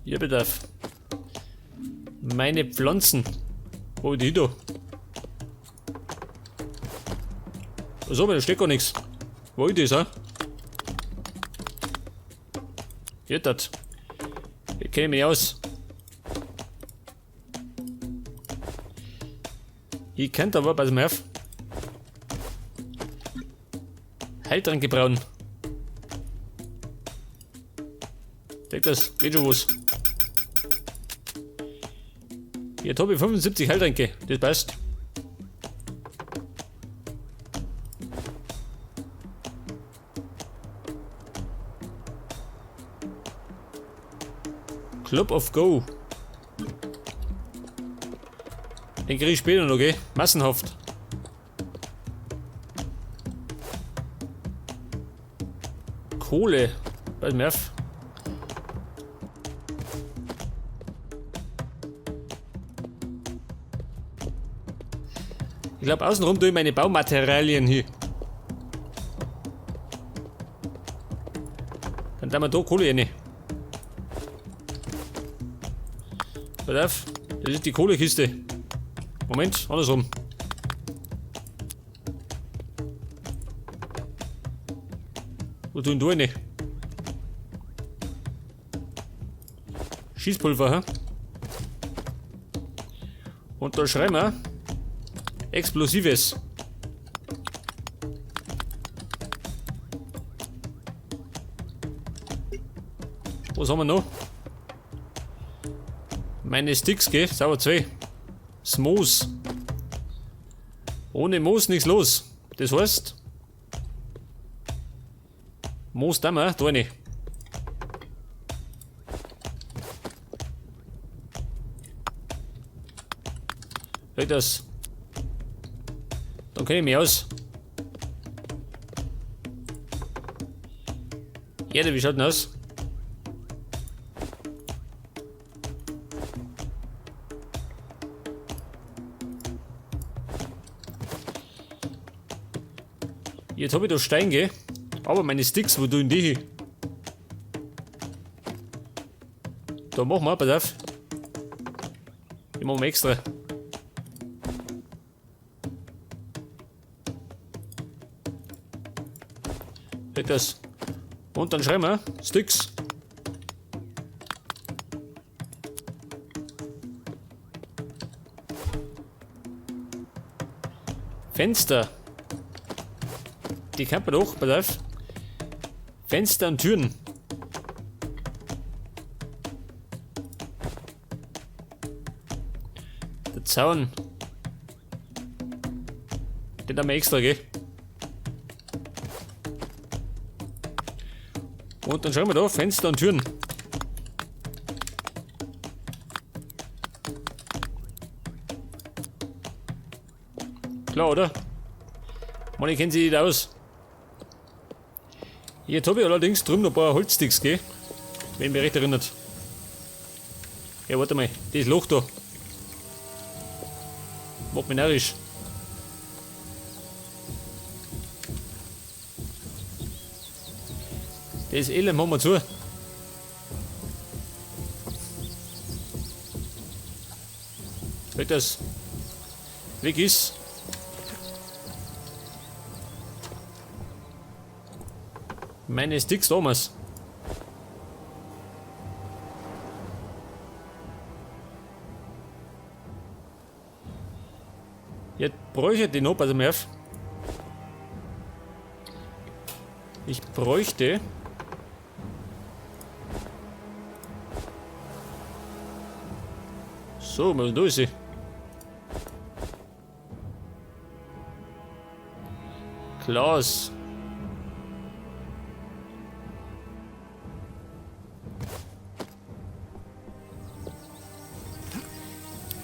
Hier bedarf. Meine Pflanzen. Wo die da? So, da steht gar nichts. Wo ist das, hä? Geht das? Ich kenne mich aus. Ich könnte aber, pass mal auf. Heiltränke brauen. Denk das, geht schon was. Jetzt habe ich 75 Heiltränke, das passt. Club of Go. Den krieg ich später noch, okay? Massenhaft. Kohle. Pass mal auf. Ich glaub, außenrum tue ich meine Baumaterialien hin. Dann tun wir da Kohle rein. Pass auf, das ist die Kohlekiste. Moment, andersrum. Wo tun du rein? Schießpulver, hä? Und da schreiben wir Explosives. Was haben wir noch? Meine Sticks, gell? Sauber 2. Das Moos. Ohne Moos nichts los. Das heißt, Moos da mal, da rein. Halt das. Dann kenn ich mich aus. Erde, wie schaut denn aus? Jetzt hab ich da Stein, gell? Aber meine Sticks, wo tun die hin? Da machen wir, pass auf. Die machen wir extra. Geht das? Und dann schreiben wir Sticks. Fenster. Die kann man doch, pass auf. Fenster und Türen. Der Zaun. Den haben wir extra, gell? Und dann schauen wir da, Fenster und Türen. Klar, oder? Mann, ich kenn sie nicht aus. Jetzt hab ich allerdings drüben noch ein paar Holzsticks, gell? Wenn mich recht erinnert. Ja, warte mal, das Loch da. Macht mich narrisch. Das Elend machen wir zu. Halt das weg ist. Meine Sticks damals. Jetzt bräuchte ich die noch, pass mal auf. Ich bräuchte so, mal da ist sie. Glas.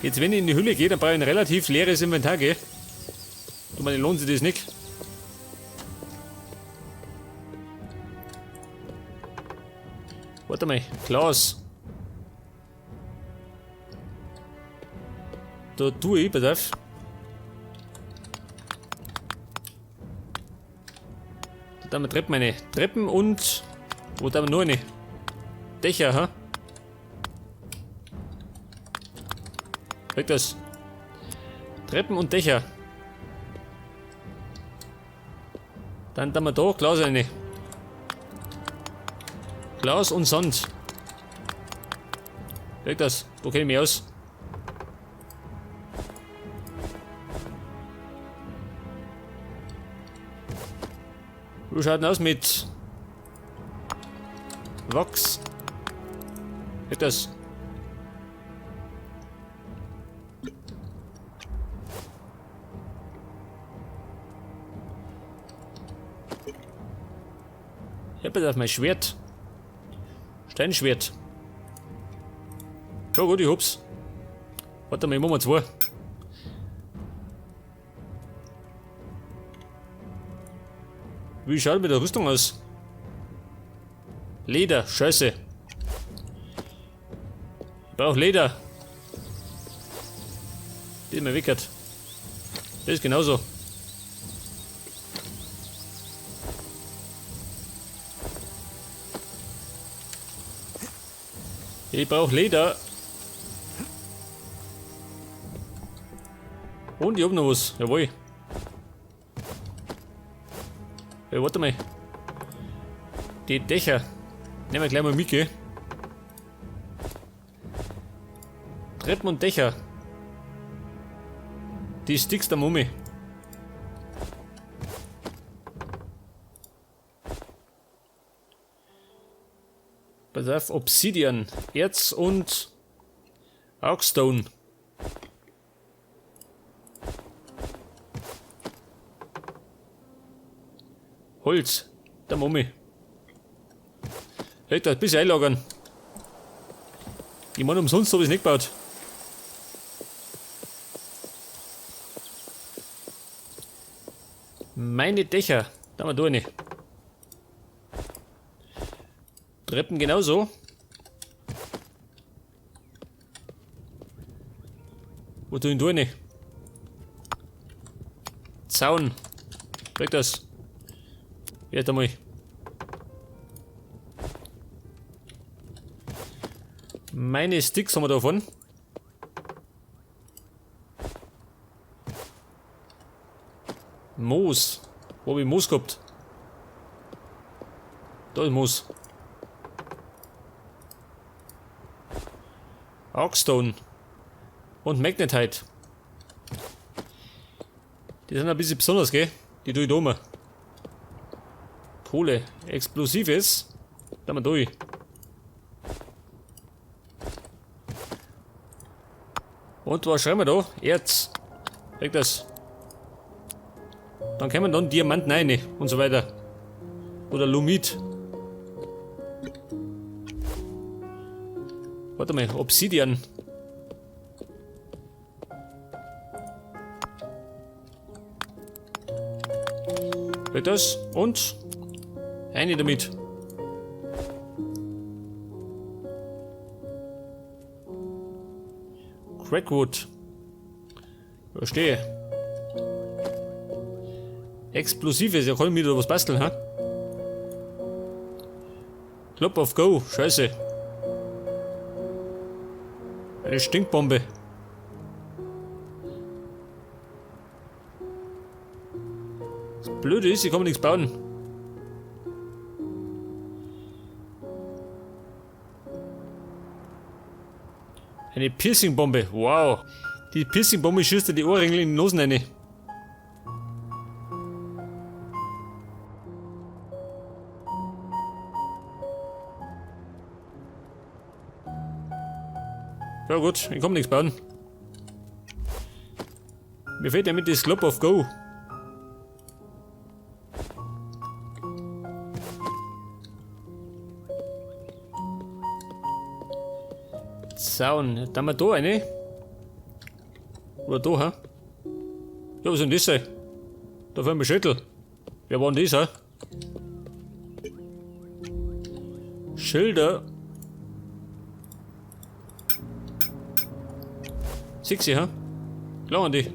Jetzt, wenn ich in die Hülle gehe, dann brauche ich ein relativ leeres Inventar, gell? Du, meine, lohnt sich das nicht? Warte mal, Glas. Da tue ich, pass auf. Da haben wir Treppen, meine Treppen und wo da haben wir noch eine? Dächer, ha? Weg das. Treppen und Dächer. Dann tun wir da Glas rein. Glas und Sand. Weg das. Wo kenne ich mich aus? Wie schaut denn aus mit Wachs? Weg das. Ich hab jetzt auf mein Schwert. Steinschwert. Ja gut, ich hab's. Warte mal, ich mach mal zwei. Wie schaut mit der Rüstung aus? Leder, scheiße. Ich brauch Leder. Die ist mir wickert. Das ist genauso. Ich brauch Leder. Und ich hab noch was. Jawohl. Hey, warte mal. Die Dächer. Nehmen wir gleich mal mit, gell? Treppen und Dächer. Die Sticks der Mumie. Pass auf, Obsidian, Erz und Oakstone. Holz, der Mumie. Hey, da ein bisschen einlagern. Ich meine, umsonst hab ich's nicht gebaut. Meine Dächer. Da haben wir da eine. Treppen genauso. Wo tue ich denn da eine? Zaun. Krieg das. Jetzt einmal. Meine Sticks haben wir davon. Moos. Wo hab ich Moos gehabt? Da ist Moos. Oakstone. Und Magnetite. Die sind ein bisschen besonders, gell? Die tue ich da mal. Kohle. Explosives. Da mal durch. Und was schreiben wir da? Erz. Weg das. Dann kommen dann Diamanten rein und so weiter. Oder Lumit. Warte mal, Obsidian. Weg das und eine damit. Crackwood. Verstehe. Explosives, ja, kann ich mir da was basteln, ha? Club of Go, scheiße. Eine Stinkbombe. Das Blöde ist, ich kann mir nichts bauen. Eine Piercing-Bombe, wow. Die Piercing-Bombe schießt dir die Ohrringe in die Nosen rein. Ja gut, ich komm nichts bauen. Mir fehlt ja mit das Club of Go. Zaun. Da haben wir da eine. Oder da, hä? Ja, was soll denn das sein? Da fehlt mir Schüttel. Wer war denn das, hä? Schilder. Siehst du, hä? Klar an die.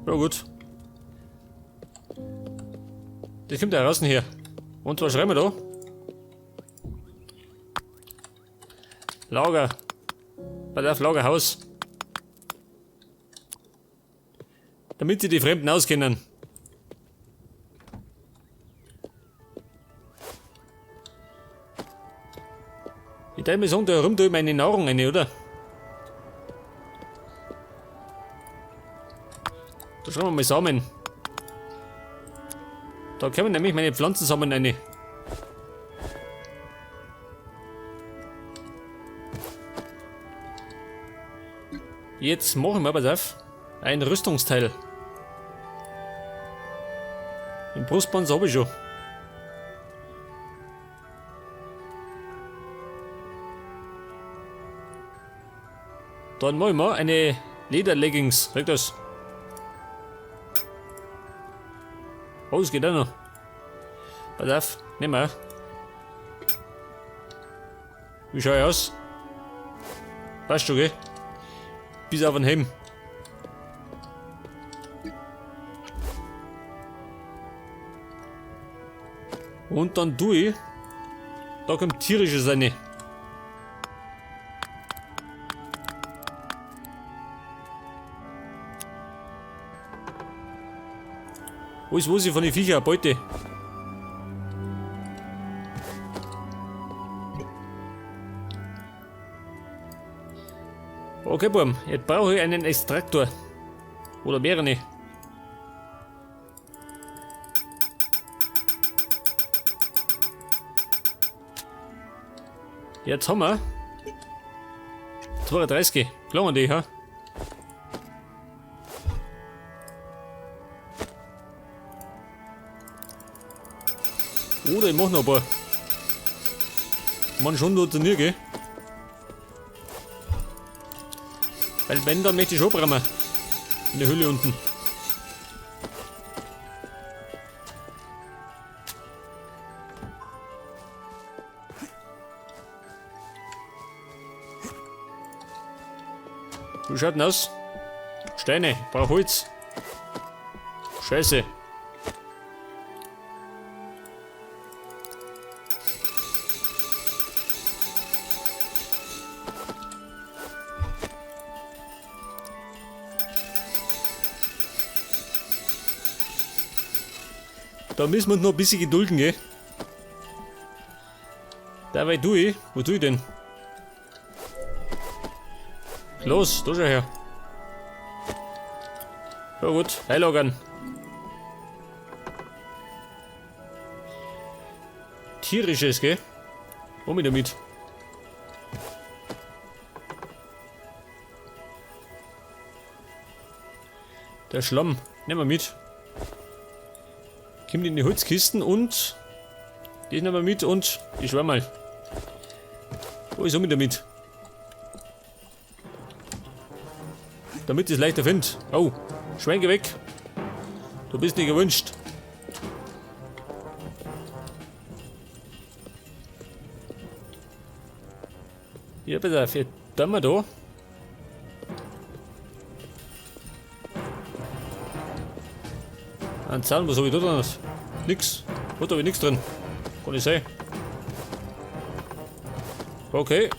Ja gut. Das kommt da raus hier. Und was schreiben wir da? Lager. Pass auf, Lagerhaus. Damit sie die Fremden auskennen. Ich darf mir sagen, da rum tue ich meine Nahrung rein, oder? Da schauen wir mal Samen. Da kommen nämlich meine Pflanzensamen rein. Jetzt machen wir, pass auf, ein Rüstungsteil. Den Brustpanzer habe ich schon. Dann machen wir eine Lederleggings. Sag das. Oh, es geht auch noch. Pass auf, nehmen wir. Wie schau ich aus? Passt schon, gell? Bis auf den Helm. Und dann tue ich. Da kommt tierisches rein. Alles, was ich von den Viechern erbeute. Okay, Burm, jetzt brauche ich einen Extraktor. Oder mehrere. Jetzt haben wir 32. Klangen die, ha? Oder ich mach noch ein paar. Man schon noch nie, gell? Weil wenn, dann möchte ich schon brennen. In der Höhle unten. Wie schaut denn aus? Steine, brauch Holz. Scheiße. Da müssen wir uns noch ein bisschen gedulden, gell? Dabei tue ich. Wo tue ich denn? Los, da schau her. Ja gut, einlagern. Tierisches, gell? Um mich damit. Der Schlamm, nehmen wir mit. Kommt in die Holzkisten und die nehmen wir mit und ich schwör mal. Wo ist er mit damit? Damit ich es leichter finde. Oh, schwenke weg. Du bist nicht gewünscht. Ja, bitte, jetzt tun wir da. Ein Zaun, was hab ich da drin? Nix. Da hab ich nix drin. Kann nicht sein. Okay.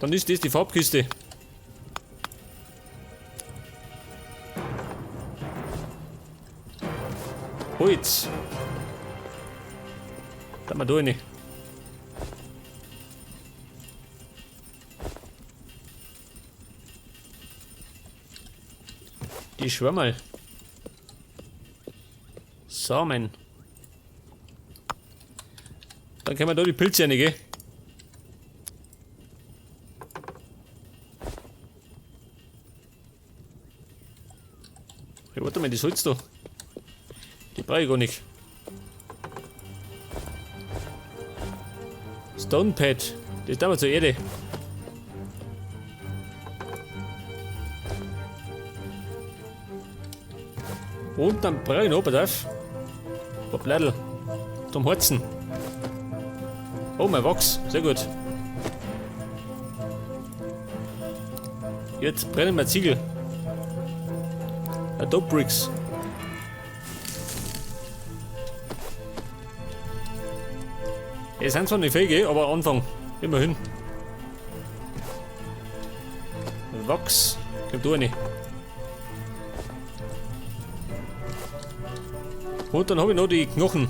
Dann ist das die Farbkiste. Holz. Da mal da rein. Die Schwammerl. Samen. Dann können wir da die Pilze rein, gell? Hey, warte mal, das Holz da. Die brauche ich gar nicht. Stonepad. Das ist aber zur Erde. Und dann brauche ich noch, pass auf. Ein paar Blättel. Zum Heizen. Oh, mein Wachs. Sehr gut. Jetzt brennen wir Ziegel. Adobe Bricks. Es sind zwar nicht viel, aber Anfang. Immerhin. Wachs. Kommt da rein. Und dann habe ich noch die Knochen.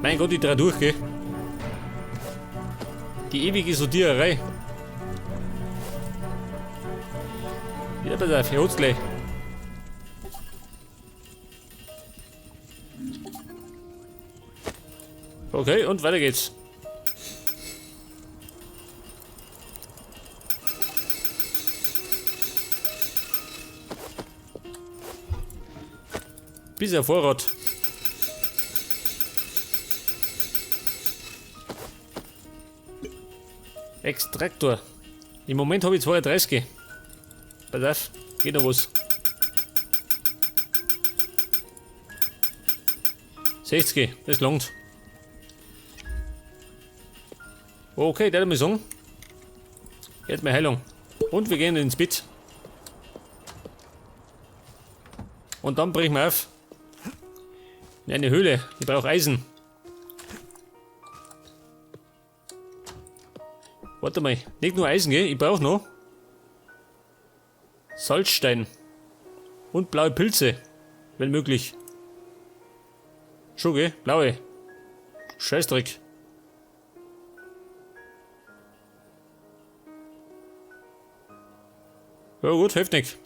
Mein Gott, ich dreh durch, gell? Die ewige Sortiererei. Ja, pass auf, ich hol's gleich. Okay, und weiter geht's. Bisschen Vorrat. Extraktor. Im Moment habe ich 32. Pass auf, geht noch was. 60, das langt. Okay, der hat mir sagen. Jetzt mehr Heilung. Und wir gehen ins Bett. Und dann brechen wir auf. In eine Höhle. Ich brauche Eisen. Warte mal. Nicht nur Eisen, gell? Ich brauche noch Salzstein. Und blaue Pilze. Wenn möglich. Schon, gell? Blaue. Scheißdreck. Ja gut, hilft nix.